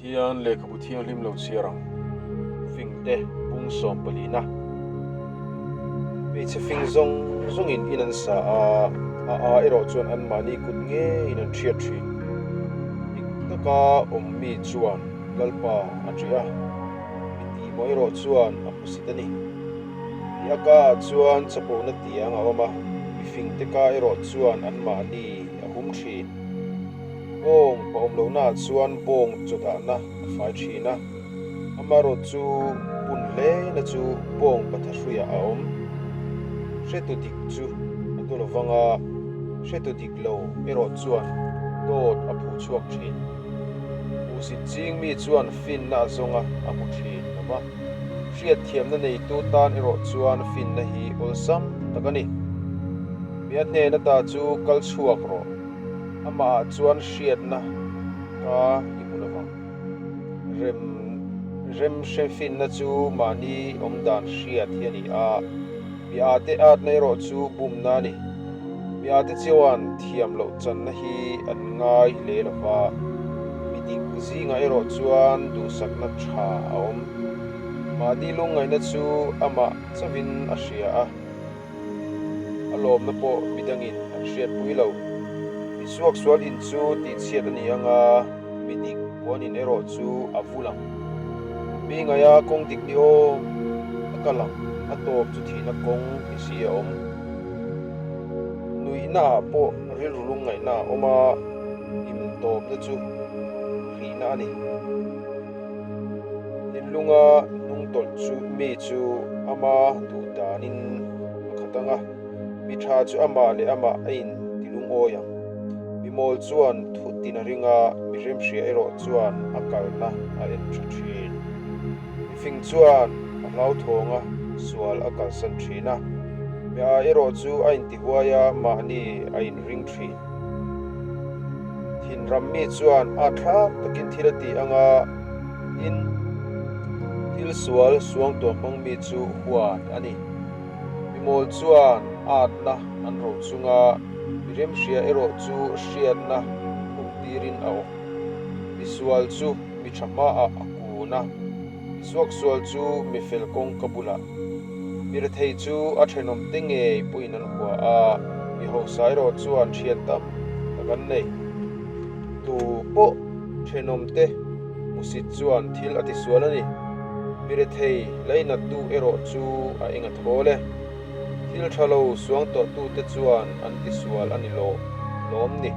Pathian lehkhabu thianghlim lo chhiar ang. Fingte pung sawmpalina. Hmeichhe fing zawng zawngin in an sa a, a a erawh chuan anmahni kut ngeiin an hriat thin. Dik taka awm mi chuan Lalpa a ṭih a, mi tihmawh erawh chuan a hmusit a ni. Mi a ka ah chuan chapona tiang a awm a, mi fingte ka erawh chuan anmahni a hum thin. Bawng pa awm lohnaah chuan bawng chaw dahna a fai thin a, amaherawh chu pun hlena chu bawng patha hruiah a awm. Hretu dik chu a daw lovang a, hretu dik lo erawh chuan dawt a phuh chhuak thin. Hmuhsit ching mi chuan finna a zawng a, a hmu thin lo va. Hriatthiamna neitu tan erawh chuan finna hi awlsam tak a ni. Mi a hnen ata chu kal chhuak rawh. Amahah chuan hriatna ka i hmu lovang. Rem rem hre finna chu mahni awmdan hriat hi a ni a, mi ate atna erawh chu bumna a ni. Mi ate chuan thiam loh channa hi an ngai hle lo va, mi dik zingah erawh chuan duhsakna tha a awm. Mahni lungngaihna chu amah chauhin a hria a. A lawmna pawh midangin an hriatpui lo. Mi suaksual in chu tihchhiat a ni ang a, mi dik puanin erawh chu a vul ang. Mi ngaia kawng dik ni awm a kal ang, a tawp chu thihna kawng ni si a awm. Nuihna ah pawh rilru lungngaihna a awm a, hlim tawpna chu hrihna a ni. Thinlunga hnungtawlh chu mi chu ama duh danin a khat ang a, mi tha chu amah leh amah a in ti lungawi ang. Mi mawl chuan thut tin a ring a, mi remhria erawh chuan a kalna a en tha thin. Mi fing chuan a hlauthawng a, sual a kalsan thin a, mi a erawh chu a intihuai a, mahni a inring thin. Thinram mi chuan a thlak takin thil a ti ang a, tin, thil sual suangtuah hmang mi chu huat a ni. Mi mawl chuan atna an ro chung a, mi remhria erawh chu hriatna khum tirin a awm. Mi sual chu mi tha hmaah a kun a. Suaksual chu mi fel kawngka bulah, mi rethei chu a thenawm te ngei pawhin an hua a, mi hausa erawh chuan thian tam tak an nei. Tu pawh thenawm te hmusit chuan thil a tisual a ni. Mi rethei lainattu erawh chu a eng a thawl e. Thil tha lo suang tawhtute chuan an tisual a ni lo lawm ni.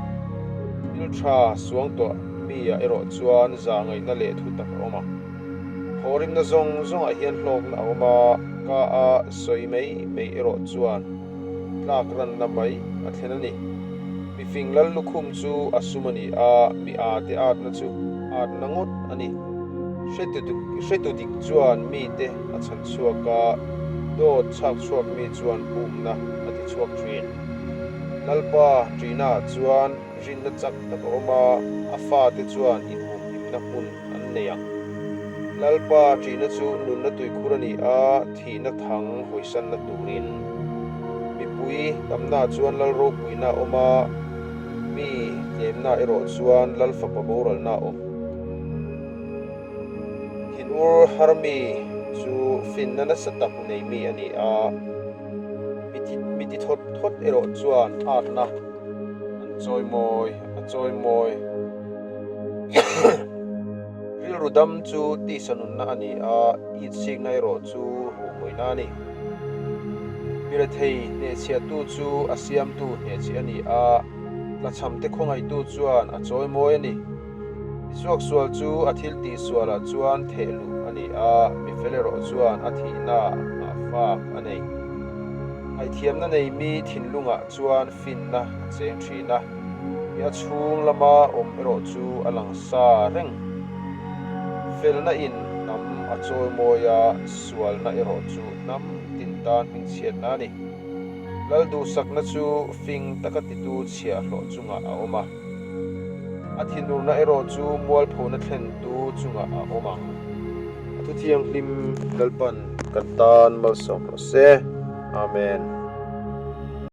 Thil tha suang tawh mi-ah erawh chuan zah ngaihna leh thu tak a awm a. Thawhrimna zawng zawngah hian hlawkna a awm a, ka a sawi mai mai erawh chuan tlak ranna mai a thlen a ni. Mi fing lal lukhum chu a sum a ni a, mi â te âtna chu âtna ngawt a ni. Hretu dik chuan mite a chhan chhuak a, dawt chhak chhuak mi chuan pumna a ti chhuak thin. Lalpa ṭihnaah chuan rinna chak tak a awm a, a fate chuan inhumhimna hmun an nei ang. Lalpa ṭihna chu nunna tuikhur a ni a, thihna thang hawisanna turin. Mipui tamnaah chuan lal ropuina a awm a, mi tlemnaah erawh chuan lal fapa boralna a awm. Thinur har mi chu finna nasa tak nei mi a ni a, mi ti thawt thawt erawh chuan atna an chawimawi a chawimawi. Rilru dam chu tisa nunna a ni a, itsikna erawh chu ruhmawina a ni. Mi rethei hnehchhiahtu chu a siamtu hnehchhiah a ni a, tlachhamte khawngaihtu chuan a chawimawi a ni. Suaksual chu a thil tih sualah chuan theh luh a ni a, mi fel erawh chuan a thihna ah fak a nei. Ngaihthiamna nei mi thinlungah chuan finna a cheng thin a, mi a chhung lama awm erawh chu a lang sa reng. Felna in hnam a chawimawi a, sualna erawh chu hnam tin tan hmingchhiatna a ni. Lal duhsakna chu fing taka titu chhiahhlawh chungah a awm a. A thinurna erawh chu mualphona thlentu chungah a awm ang. A thu thianghlim Lalpan kan tan malsawm rawh se. Amen.